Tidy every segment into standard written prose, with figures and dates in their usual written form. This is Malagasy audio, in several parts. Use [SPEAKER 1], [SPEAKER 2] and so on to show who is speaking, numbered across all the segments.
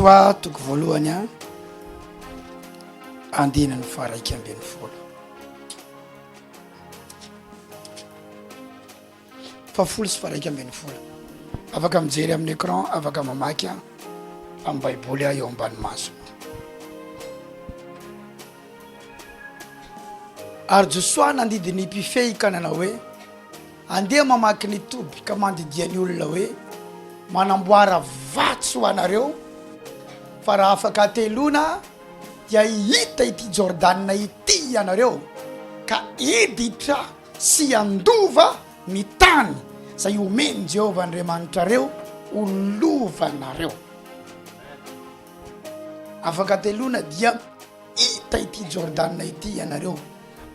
[SPEAKER 1] Josoa toko voalohany a, andininy faharaika ambin'ny folo. Fahafolo sy faharaika ambin'ny folo. Afaka mijery amin'ny écran, afaka mamaky amin'ny baiboly aho eo ambany maso. Ary Josoa nandidy ny mpifehy ka nanao hoe, Andeha mamaky ny toby ka mandidia ny olona hoe, Manamboara vatsy ho anareo, fa raha afaka hateloana dia hita ity Jordana ity ianareo, ka hiditra sy handova ny tany izay homen'i Jehovah Andriamanitrareo ho lovanareo. Afaka hateloana dia hita ity Jordana ity ianareo,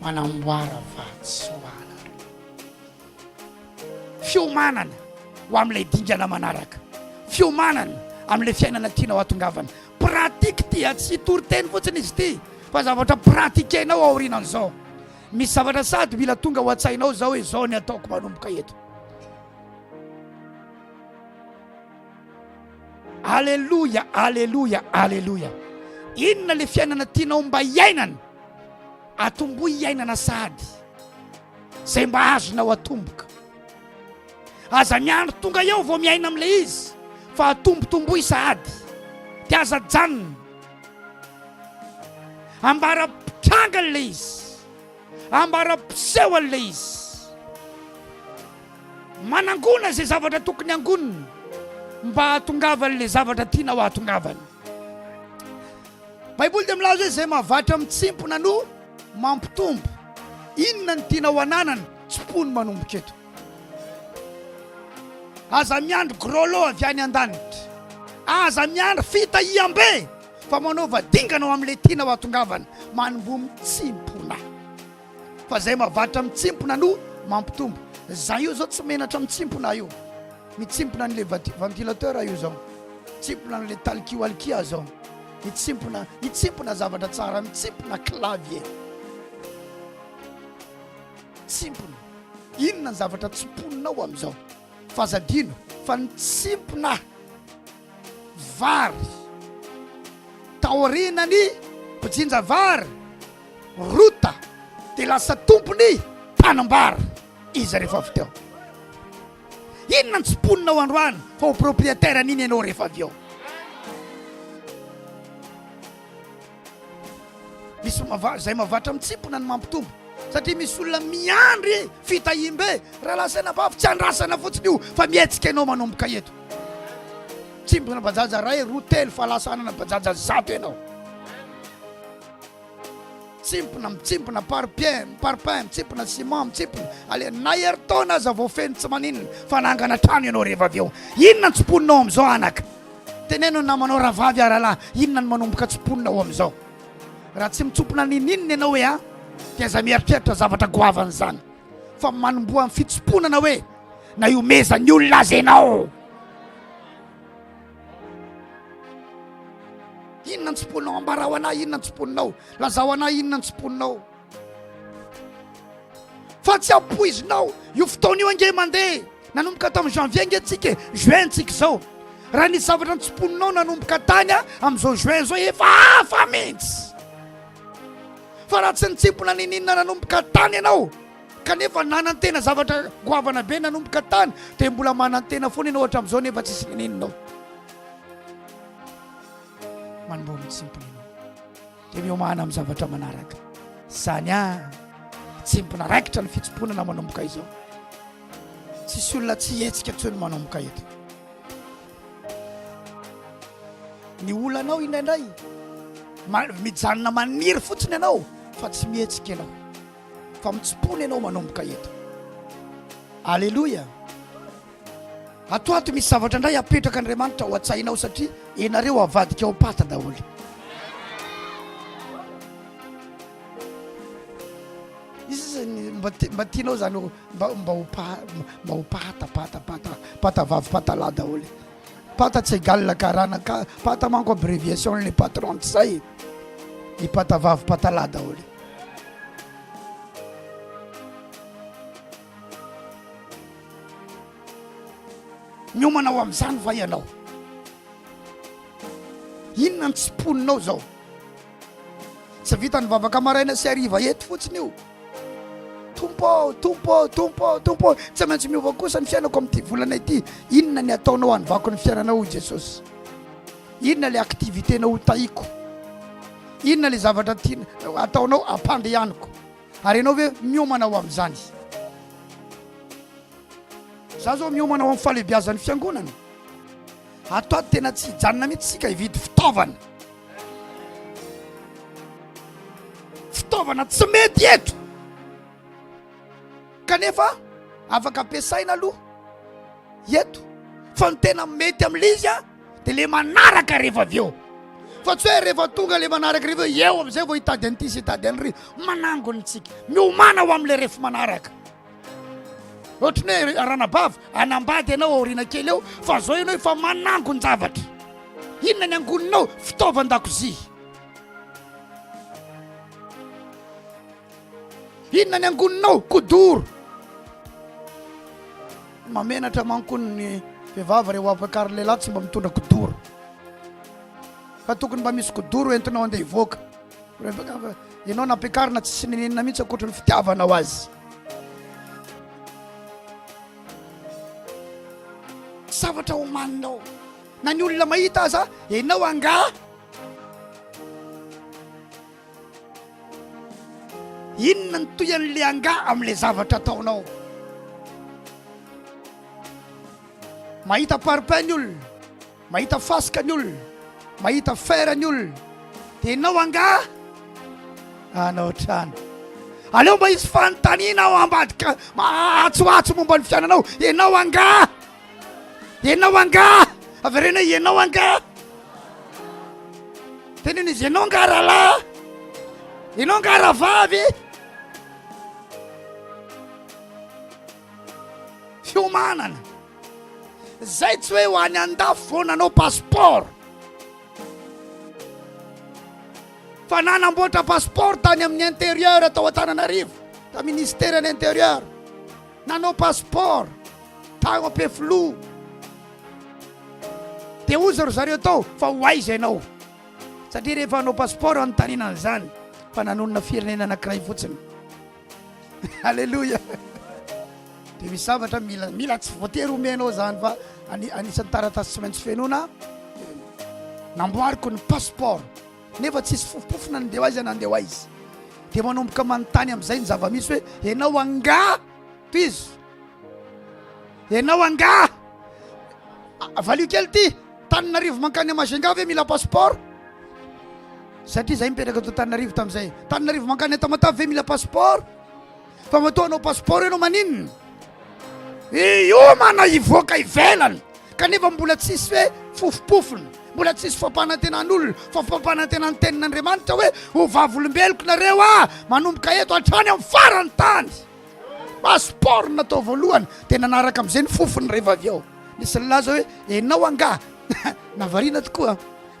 [SPEAKER 1] manamboara vatsy ho anareo. Fiomanana ho amin'ilay dingana manaraka, fiomanana amin'ilay fiainana tianao hatongavana. Pratique ity, tsy toriteny fotsiny izy ity fa zavatra pratiquenao aorianan'izao. Misy zavatra sady mila tonga ao an-tsainao izao hoe izao ny ataoko manomboka eto. Aleloia, aleloia, aleloia. Inona le fiainana tianao mba hiainana? Atombohy hiainana sahady izay mba azonao atomboka. Aza miandry tonga eo vao miaina amin'ilay izy fa atombotomboy sahady. Dia aza ajanona. Ambara-pitranga ilay izy. Ambara-piseho an'ilay izy. Manangona izay zavatra tokony hangonina mba hahatongavan'ilay zavatra tianao hahatongavana. Baiboly dia milaza hoe izay mahavatra mitsimpona no mampitombo. Inona no tianao hananana? Tsimpony manomboka eto. Aza miandry gros lot avy any an-danitra. Aza miandry fitahiam-be fa manaova dingana ho amin'ilay tianao hahatongavana. Manomboha mitsimpona. Fa zay mahavatra mitsimpona no mampitombo. Za io zao tsy menatra mitsimpona io. Mitsimpona an'le ventilateur io zao. Mitsimpona an'le talkiwalkia zao. Mitsimpona, mitsimpona zavatra tsara, mitsimpona clavier. Tsimpona. Inona ny zavatra tsimponinao amin'izao? Fa aza adino fa ny tsimpona vary taorianany mpijinja vary Rota dia lasa tompony tanimbary izy rehefa avy teo. Inona ny tsimponinao androany fa ho propriétaire an'iny ianao rehefa avy eo. Misy mava, zay mavatra mitsimpona ny mampitombo satria misy olona miandry fitahiam-be. Raha lasa anabavy tsy andrasana fotsiny io fa mihetsika ianao manomboka eto. Tsimpona bajaja ray, roa, telo fa lasa hanana bajaja zato ianao. Tsimpona, mitsimpona parpaing, parpaing, mitsimpona ciment, mitsimpona. Allez, na herintaona aza vao feno tsy maninona fa nangana trano ianao rehefa avy eo. Inona ny tsimponinao amin'izao anaka? Teneno ny namanao rahavavy a rahalahy, inona no manomboka tsimponina ao amin'izao? Raha tsy mitsompona ninininona ianao hoe a, dia aza mieritreritra zavatra goavana izany fa manomboha amin'ny fitsimponana hoe na ihomezan'ny olona aza ianao. Inona ny tsimponinao? Ambarao anay inona ny tsimponinao. Lazao anay inona ny tsimponinao. Fa tsy ampoizinao io fotoana io ange mandeha. Nanomboka tamin'ny janvier ange tsika e, juin tsika izao. Raha nisy zavatra nitsimponinao nanomboka tany a, amin'izao juin izao efa hafa mihitsy. Fa raha tsy nitsimpona nininona nanomboka tany ianao, kanefa nanantena zavatra goavana be nanomboka tany, dia mbola manantena foana ianao hatramin'izao nefa tsisy nininonao. Manomboha mitsimpona ianao. Dia miomàna amin'ny zavatra manaraka. Izany ah, tsimpona raikitra ny fitsimponana manomboka izao. Tsisy olona tsy hihetsika intsony manomboka eto. Ny olanao indraindray, mijanona maniry fotsiny ianao fa tsy mihetsika ianao. Fa mitsimpona ianao manomboka eto. Aleloia. Ato ato misy zavatra indray apetraka Andriamanitra ao an-tsainao satria ianareo avadika ao pata daholo. Izy mba mba tianao zany mba mba ho pa mba ho pata pata pata pata vavy pata lahy daholo. Pata tsy égal karana ka pata manko abréviation le patron tsy zay. Ny pata vavy pata lahy daholo. Miomana ho amin'izany va ianao? Inona ny tsimponinao izao? Tsy vitan'ny vavaka maraina sy hariva eto fotsiny io. Tompo ô, Tompo ô, Tompo ô, Tompo ô, tsy maintsy miova kosa ny fiainako amin'ity volana ity. Inona ny ataonao hanovako ny fiainanao hoy Jesosy? Inona ilay activité-nao ho tahiko? Inona ilay zavatra tiana ataonao hampandehaniko? Ary ianao ve miomana ho amin'izany? Za zao miomana ho amin'ny fahalehibiazan'ny fiangonana. Ato ato tena tsy hijanona mihitsy isika hividy fitaovana. Fitaovana tsy mety eto. Kanefa afaka ampiasaina aloha eto. Fa ny tena mety amin'ilay izy a dia le manaraka rehefa avy eo. Fa tsy hoe rehefa tonga le manaraka rehefa eo amin'izay vao hitady an'ity sy hitady an'ry. Manangona isika. Miomàna ho amin'ilay refy manaraka. Ohatry ny hoe ranabavy, hanambady ianao aoriana kely eo, fa zao ianao efa manangon-javatra. Inona ny angoninao? Fitaovan-dakozia. Inona ny angoninao? Kidoro. Mamenatra manko ny vehivavy rehefa ampiakarin'ny lehilahy tsy mba mitondra kidoro. Fa tokony mba misy kidoro entinao andeha hivoaka. Ianao nampiakarina tsisy nenenina mihitsy ankoatra ny fitiavanao azy. Zavatra omaninao. Na ny olona mahita aza, ianao angaha? Inona ny tohian'le angaha amin'le zavatra ataonao? Mahita parpaing ny olona. Mahita fasika ny olona, mahita fer ny olona, dia ianao angaha hanao trano? Aleo mba hisy fanontaniana ao ambadika atsoatso momba ny fiainanao, ianao angaha? Ianao angaha? Avereno hoe ianao angaha? Teneno izy, ianao angaha rahalahy? Ianao angaha rahavavy? Fiomanana. Zay tsy hoe ho any andafy vao nanao passeport. Fa nanamboatra passeport tany amin'ny intérieur tao Antananarivo, ta ministère ny intérieur. Nanao passeport tao Ampefiloha. Dia hozy ry zareo tao fa ho aiza ianao? Satria rehefa hanao passeport anontaniana an'izany fa nanonona firenena anankiray fotsiny. Alléluia. Dia misy zavatra mila mila tsy voatery omenao zany fa anisan'ny taratasy tsy maintsy fenoina. Namboariko ny passeport nefa tsisy fofompofona nandeha ho aiza nandeha ho aiza. Dia manomboka manontany amin'izay ny zava-misy hoe ianao angaha tohizo. Ianao angaha valio kely ity Tananarivo mankany Majunga ve mila passeport? Satria zay mipetraka tao Tananarivo tamin'izay. Tananarivo mankany Tamatave ve mila passeport? Fa matoa hanao passeport ianao maninona? Hiomana hivoaka ivelany kanefa mbola tsisy hoe fofompofona, mbola tsisy fampanantenan'olona, fa fampanantenan'ny tenin'Andriamanitra hoe ho vavolombeloko nareo aho manomboka eto hatrany amin'ny faran'ny tany. Passeport natao voalohany dia nanaraka amin'izay ny fofony rehefa avy eo. Nisy nilaza hoe enao angaha navarina tokoa.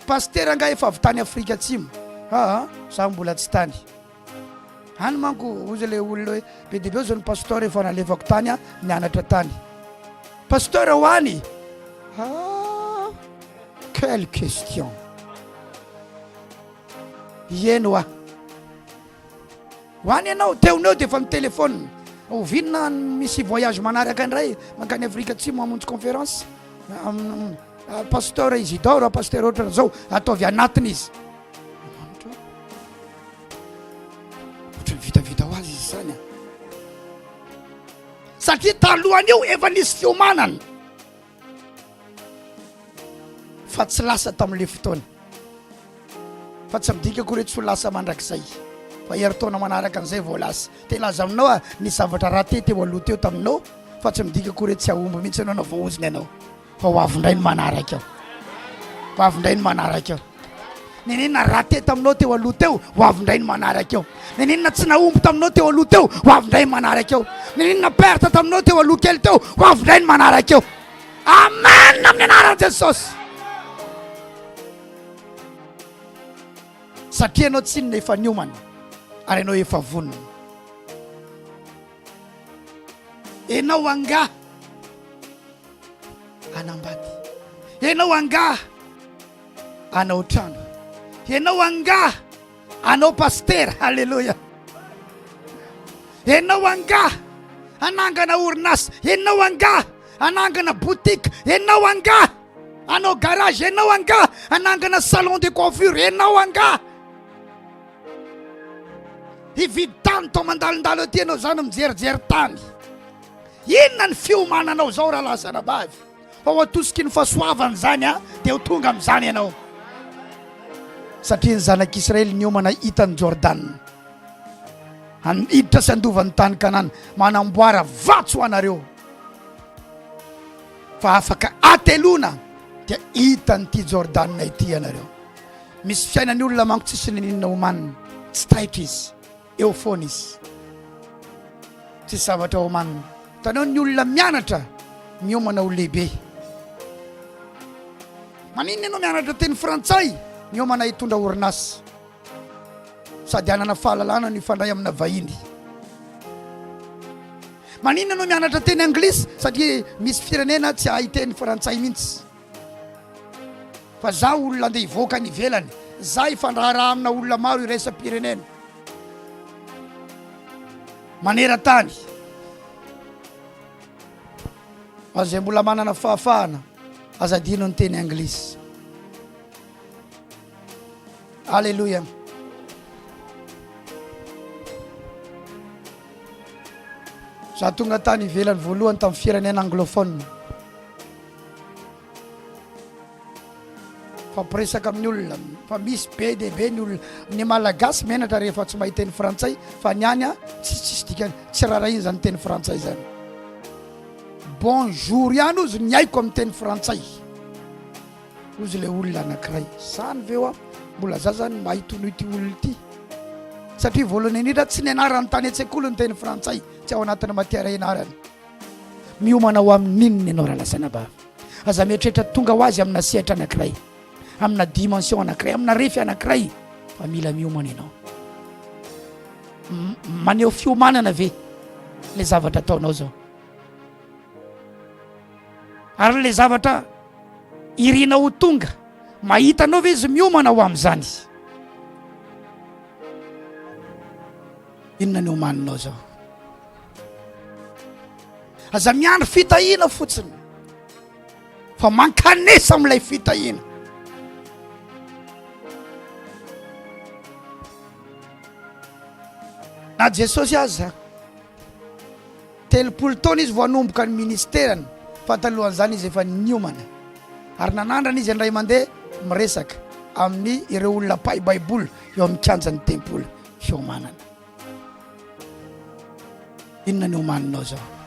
[SPEAKER 1] Pasitera angaha efa avy tany Afrika Atsimo? Aa, za mbola tsy tany. Any manko hozy ilay olona hoe be dia be zao ny pasteur efa nalefako tany a, nianatra tany. Pasteur ho any? Ah, quelle question. Ieny hoa. Ho any ianao, teo no eo dia efa ni-téléphone. Oviana misy voyage manaraka indray mankany Afrika Atsimo hamonjy conférence? Pasteur Isidore, pasteur ohatran'izao, ataovy anatiny izy. Andriamanitra ô. Ohatran'ny vitavita ho azy izy izany a. Satria talohan'io efa nisy fiomanana. Fa tsy lasa tamin'ilay fotoana. Fa tsy midika akory hoe tsy ho lasa mandrakizay. Fa herintaona manaraka an'izay vao lasa. Te hilaza aminao aho, nisy zavatra raté teo aloha teo taminao, fa tsy midika akory hoe tsy hahomby mihitsy ianao na voaozona ianao. Fa ho avy indray ny manaraka eo. Ho avy indray ny manaraka eo. Nenenina raté taminao teo aloha teo, ho avy indray ny manaraka eo. Nenenina tsy nahomby taminao teo aloha teo, ho avy indray ny manaraka eo. Nenenina perte taminao teo aloha kely teo, ho avy indray ny manaraka eo. Amen amin'ny anaran'i Jesosy. Satria ianao tsinona efa niomana ary ianao efa vonona. Ianao angaha hanambady. Ianao angaha. Hanao trano. Ianao angaha hanao pasitera? Haleloia. Ianao angaha hanangana orinasa? Ianao angaha hanangana boutique? Ianao angaha hanao garage? Ianao angaha hanangana salon de coiffure? Ianao angaha hividy tany tao mandalondalo aty ianao zany mijerijery tany? Inona ny fiomananao zao rahalahy sy anabavy? Fa ho atosiky ny fahasoavana izany a, dia ho tonga amin'izany ianao. Satria ny zanak'Israely niomana hita an'i Jordana, hiditra sy handova ny tany Kanana, manamboara vatsy ho anareo. Fa afaka hateloana dia hitan'ity Jordana ity ianareo. Misy fiainan'ny olona manko tsisy niniana homanina, tsy taitra izy. Eo foana izy. Tsisy zavatra omanina. Hitanao ny olona mianatra miomana ho lehibe. Maninona ianao mianatra teny frantsay miomana hitondra orinasa sady hanana fahalalana no hifandray amina vahiny. Maninona ianao mianatra teny anglisy satria misy firenena tsy hahay teny frantsay mihitsy. Fa za olona andeha hivoaka any ivelany, za hifandraharaha amina olona maro iraisam-pirenena maneran-tany. Fa izay mbola manana fahafahana, aza adino ny teny anglisy. Alléluia. Za tonga tany ivelany voalohany tamin'ny firenena anglophone. Fampiresaka amin'ny olona fa misy be dia be ny olona ny malagasy menatra rehefa tsy mahay teny frantsay fa ny any a tsisy tsisy dikany tsy rarahiny zany teny frantsay zany bonjour ihany ozy ny haiko amin'ny teny frantsay ozy le olona anankiray zany ve oa mbola za zany mahay tono ity olona ity satria voalohany indrindra tsy nianarany tany an-tsekoly ny teny frantsay tsy ao anatin'ny matière ianarany Miomana ho amin'inona ianao rahalahy sy anabavy? Aza mieritreritra tonga ho azy amina sehatra anankiray, amina dimension anankiray, amina refy anankiray, fa mila miomana ianao. Maneho fiomanana ve le zavatra ataonao zao? Ary le zavatra irinao ho tonga, mahita anao ve izy miomana ho amin'izany? Inona ny omaninao zao? Aza miandry fitahiana fotsiny fa mankanesa amin'ilay fitahiana. Na Jesosy aza 30 taona izy vao hanomboka ny ministerany fa talohan'izany izy efa niomana ary nanandrana izy indray mandeha miresaka amin'ny ireo olona mpahay baiboly eo amin'ny kianjan'ny tempoly fiomanana. Inona ny omaninao zao?